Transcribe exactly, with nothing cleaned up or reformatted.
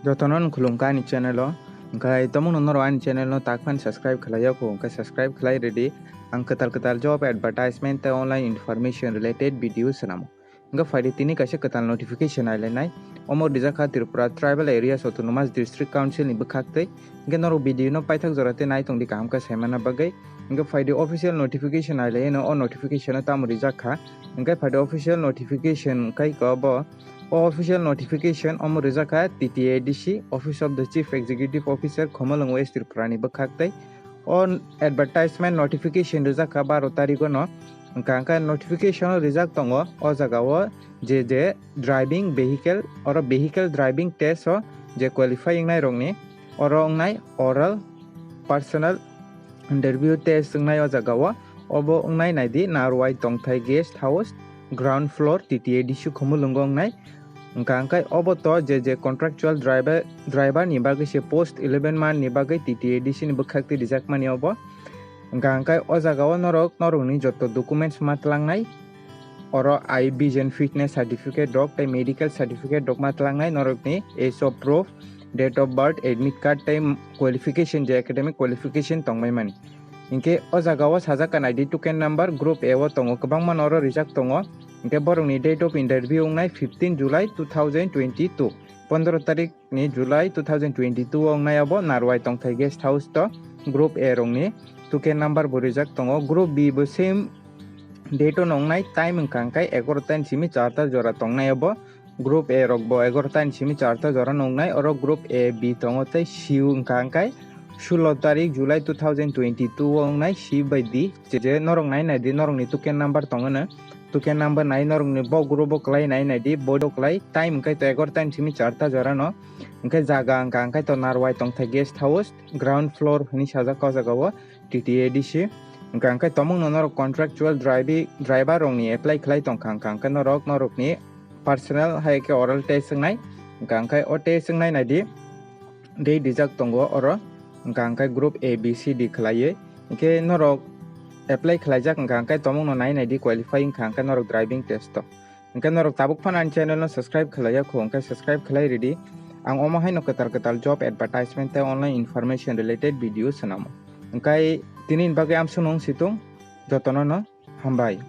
Jotono no khulumkha ani channel o. Hwnkhe tomungno norok ani channel no takphano subscribe khlai ya kho, hwnkhe subscribe khlai rwdi. Ang kwtal kwtal job advertisement tei online information related video swnamo. Hwnkhe phaidi tini kaisa kwtal notification nailainai. Omo rijak kha Tripura Tribal Areas Autonomous District Council ni bwkhak twi. Hwnkhe norok video no paithak jora tei nai tongdi kaham khe saimana bagwi. Hwnkhe phaidi official notification nailaino, o notification o tamo rijak kha. Hwnkhe phaidi official notification khai ko bo. O official notification omo rijak kha T T A D C, Office of the Chief Executive Officer, Khumulwng West Tripura ni bwkhak tei. O advertisement notification rijak kha baro tarikh no. Hwnkha hwnkhe notification o rijak tongo o jaga o je je driving vehicle, oro vehicle driving test o je qualify wngnai rokni, oro wngnai oral, personal interview test wngnai o jaga o. Obo wngnai naidi Narwai Tongthai Guest House, ground floor, T T A D C Khumulwngo wngnai. Hwnkha hwnkhe obo to je je contractual driver, driver ni bagwi se post eleven man ni bagwi T T A D C ni bwkhak twi rijakmani obo. Hwnkha hwnkhe o jaga o norok norokni joto documents ma twlangnai. Oro eye vision fitness certificate rok tei medical certificate rok ma twlangnai norokni age of proof, date of birth, admit card tei qualification je academic qualification tongbai mani. Hinkhe o jaga o sajak kha naidi token number group A o tongo, kwbangma no oro rijak tongo. Hinkhe borokni date of interview wngnai fifteen July two thousand twenty-two, pondro tarik ni July two thousand twenty-two o wngnai abo Narwai Tongthai Guest House to group A rokni token number bo rijak tongo. Group B bo same date o no wngnai, time wngkha hwnkhe egaroh ta ni simi charta jora tongnai abo. Group A rok bo egaroh ta ni simi charta jora no wngnai, oro group A, B tongo tei C wngkha hwnkhe sullo tarik July two thousand twenty-two o wngnai C bai D. Je je norok nai naidi, norokni token number tongwno, token number nai norokni bo group o kwlai nai naidi, bo do kwlai time wngkhe to egaroh ta ni simi charta jora no. Hwnkhe jaga wngkha hwnkhe to Narwai Tongthai Guest House, ground floor hwnwi sajak o jaga o T T A D C. Hwnkha hwnkhe tomungno norok contractual drivi-, driver rokni apply khlai tongkha, hwnkha hwnkhe norok norokni personal hai khe oral test wngnai. Hwnkha hwnkhe o test wngnai naidi, date rijak tongo oro, hwnkha hwnkhe group A, B, C, D khlaiwi. Hinkhe norok apply khlaijak wngkha hwnkhe tomungno nai naidi qualify wngkha hwnkhe norok driving test o. Hwnkhe norok tabuk phano ani channel no subscribe khlai ya kho, hwnkhe subscribe khlai ridi. Ang omo haino kwtal kwtal job advertisement tei online information related video swnamo. Hwnkhe tini ni bagwi amsukno wng situng, jotono no hambai.